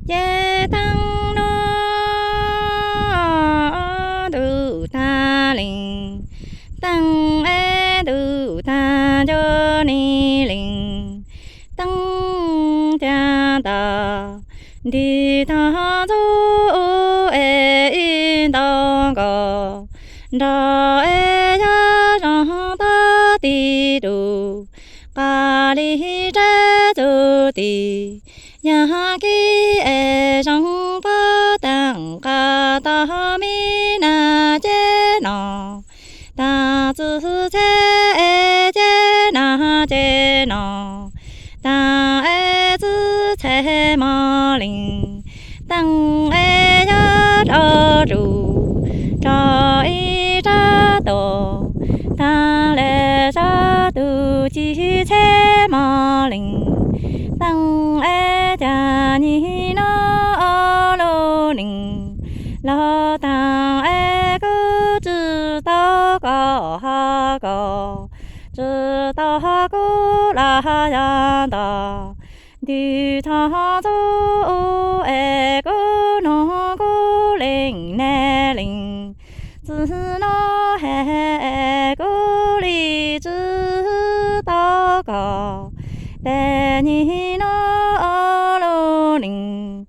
Ces teeb no ntuj tag lees, teeb es ntuj tag nco ni lees, teeb cag ntag nti tag ntxub es ib nta nkaus, nrog es yog zoo tag ti tus, qab li rab txuj ti, yog kib es zoo pob teeb qab tog me nag ces no, tag txwj txhe es ces nag ces no, tag es txwj txhe mog lees, teeb es yog rov tus, rau ib rab tom, tag lawm sab tus ci txhe mog lees, teeb es cag nyig no lub neej los tag es kuv tsis tau koj hab koj, tsis tau kuv laj yag ntag, nti tag ntxub es kuv nug kuv lees neb lees, txij no es kuv li tsis tau koj, ces nyig no lub neej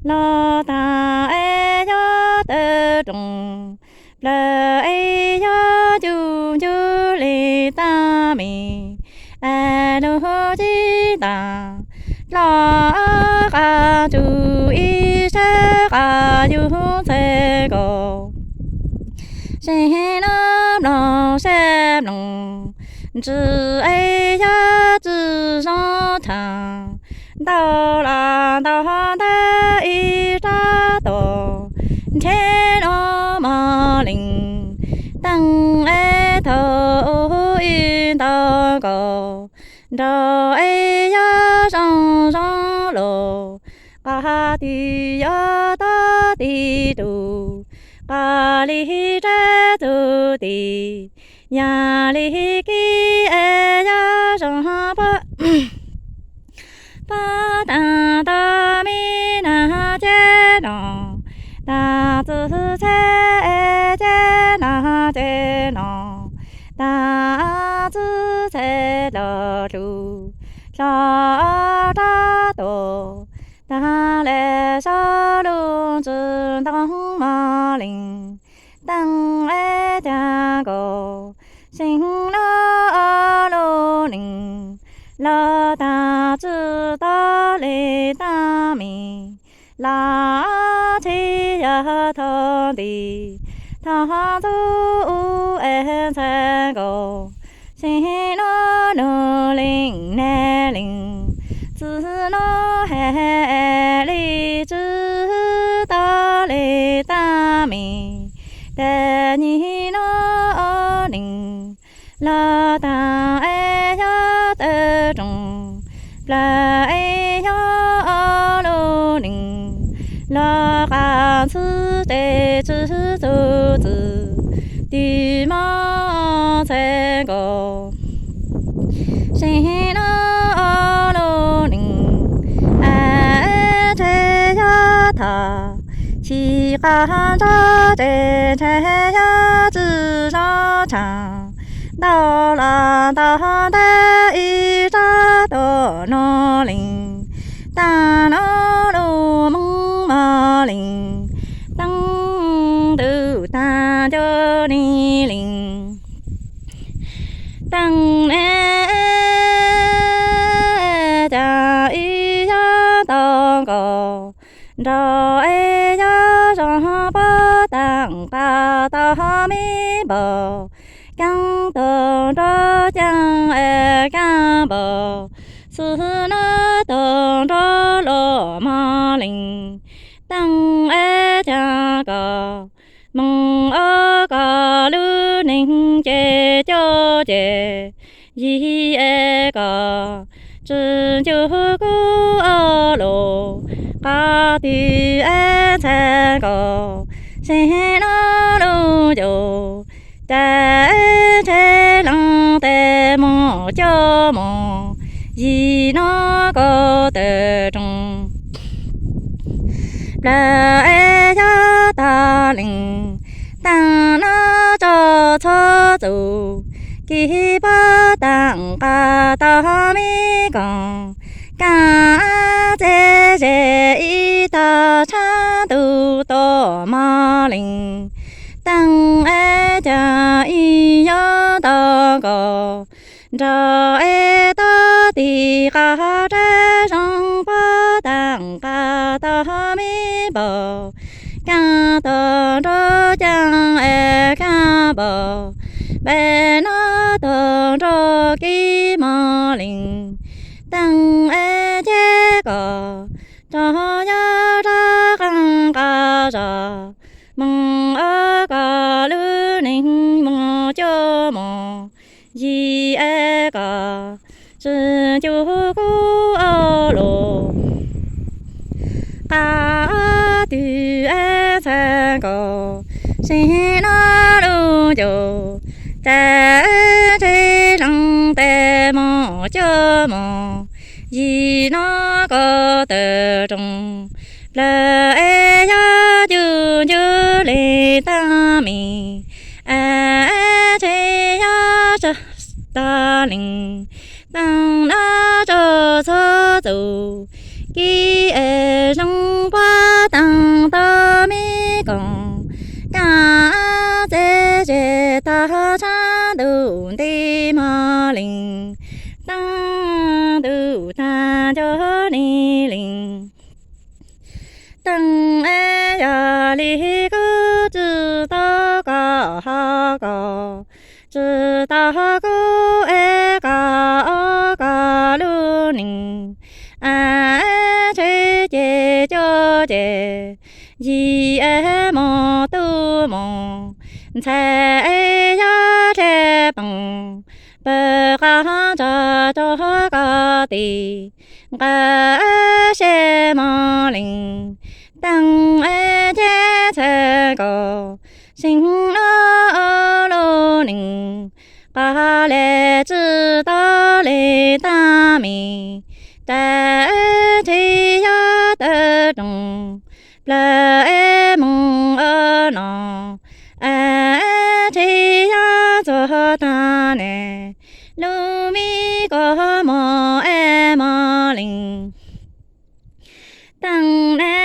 los tag es yog tawm rooj, plaws es yog cuj ncuj li tag me, es lub ci tag los qab tsuj ib sab qab yug txhais nkaus, seb no mloog seb mloog, ntsis es yog tsis zoo tshaj, ntau los ntau ntawm ib rab tom, nrhe no mog lees, teeb es thaum ub ib nta nkaus, nrog es yog zoo zoo los, qab ti yog tag ti tus, qab li rab txuj ti, yog li kib es yog zoo pob, pob teeb tog me nag ces no, tag txwj txhe es ces nag ces no, tag txwj txhe los tus, hlo rab tom, tag lawm sab lub ntsis ntoo mog lees, teeb es cag nkaus, seb no lub neej los tag tsis tau li tag me, los txhij yog thaum nti tag ntxub es txhais nkaus, seb no nug lees neb lees, txij no es li tsis tau li tag me, ces nyig no lub neej los tag es yog tawm rooj, plaws es yog lub neej los qab txwj txhe txwj txwj txwj ti mog txhais nkaus, seb no lub neej es ntshe yog tag, chim qab ntsog ces ntshe yog tsis zoo tshaj, ntau los ntau ntawm ib rab tom no lees, tag no lub moos mog lees, teeb ntuj tag nco ni lees, teeb es cag ib yog tau nkaus, nrog es yog zoo pob teeb qab tog me npaum, keeb tog nrog ceeb es keeb npaum, txij no tog nrog los mog lees, teeb es cag koj, moos ob koj lub neej ces coj ces, yig es koj tsis ncu kuv ob lus, qab ti es txhais nkaus, seb no lub ncaus, ces ntshe leej tes mus coj mus, yig no koj tawm rooj, plawv es yog tog lees, teem no tso txhua txus, kis puab teem qas tau me koom, kaaj txeb ze ib tog tshab ntuj tuaj mog lees, teem es caag ib yog tau nkaus, nrog es tuab tig qas rab zoo puab teem qas tau me npaum, kaaj tug nruab caag es kaaj npaum, npe no tug nruab kib mog lees, teem es ceb kom tog yog rov qaab nqaa zog, moog ua kom lub neej moog cuaj moos, yim es kom tsi ncu kub ua luj, qab twg es txhais nkaus, sib nov lub ncuj, tes tsi lees tes moog cuaj moos, yim no koj tawm roos, plawv es yog cuj ncuj le taag mis, es tsi yog tog lees, teem no tso txhua txus, kis es zoo puab teem tau me koom, kaaj txeb ze tog tshab ntuj nti mog lees, teem ntuj taag nco ne lees, teem es yog le kub tsi tau koj ho koj, tsi tau kub es koj ua koj lub neej, es tsi ces cuaj ces, yim es moog tub moos, ntxhais es yog dleb peem, pawg qas ntsa rua koj tis, nqaa seb mog lees, teem es ceb txhais nkaus, sib nov lub neej, qas le tsi tau le taag mis, tes tsi yog tawm roos, plawv es moog ua nom, es tsi yog txuag taag ne, lub me koj moog es mog lees, teem ne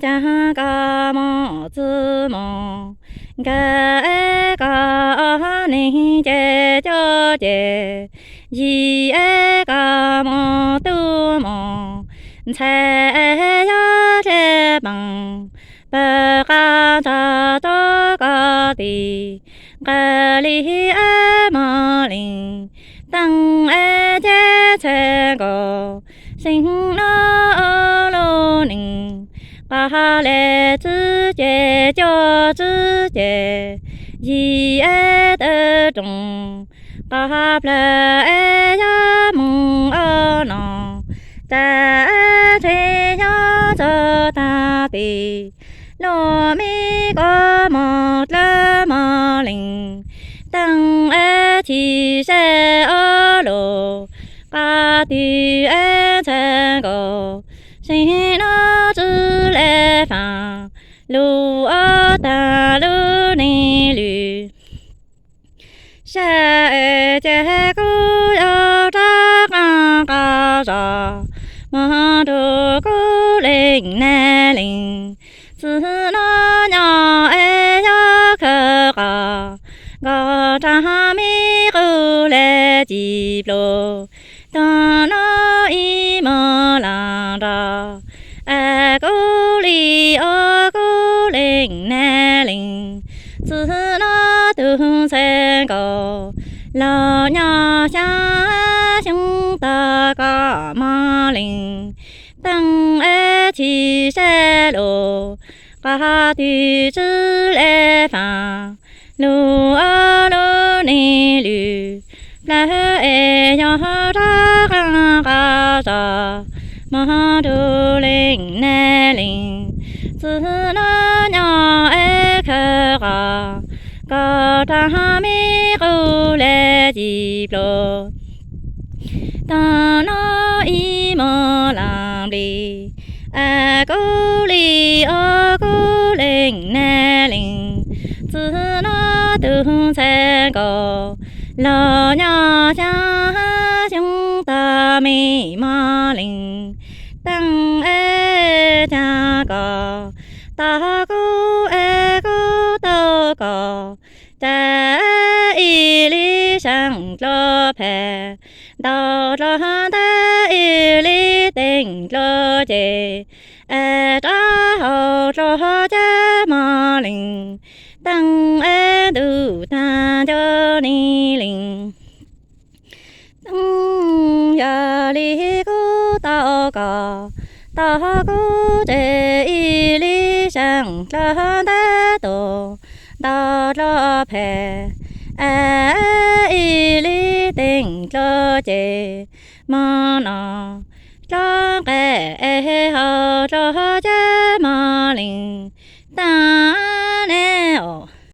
caag koj moog tsi moog, nkawd es koj ua neeg ces cuaj ces, yim es koj moog tub moos, ntxhais es yog dleb peem, pawg qas ntsa rua koj tis, nqaa le es mog lees, teem es ceb txhais nkaus, sib nov lub neej, qas le tsib ces cuaj tsib ces, yim es tawm roos, qas plawv es yog moog ua nom, tes tsi yog txuag taag tis, lub me koj moog dlawb mog lees, teem es chim seb ua luj, qas twg es txhais nkaus, sib nov tsi le faam, lug ua taag lub neej lwm. Sab es ces kuv yuav rov qaab nqaa zog, moog rua kuv leej nab lees, txij no nyob es yuav khaws qas, nkaus rua me qub le ci pluag, taag no ib mog laam nrog, es kuv le ua kuv leej nab lees, txij no tug ntxhais nkaus, los nyob xyaa xyoo tog koj mog lees, teem es chim sab lug, qas twg tsi le faam, lug ua lub neej lwm, plawv es yog rov qaab nqaa zog, moog rua leej nab lees, txij no nyob es khaws qas, nkaus rua me qub le ci pluag, taag no ib mog laam nplij, Ab kub li ob kub leej nab leej, txwj no tus ntxhais nkaus, los nyob xya xyoo tag me mos leej, teej eb cag kos, tog kub eb kub tau kos, cas ib li seem dlua phem, ntaus dlua ntawd ib li teej dlua ces, es rov hauv dlua cab mos leej, teej eb ntuj tag nco ni leej. Teej yog li kub tau kos, tog kub ces ib li seem dlua ntawd tus, ntaus dlua phem, es ib li teej dlua ces, mos no dlua nqaij es hauv dlua cab mos leej,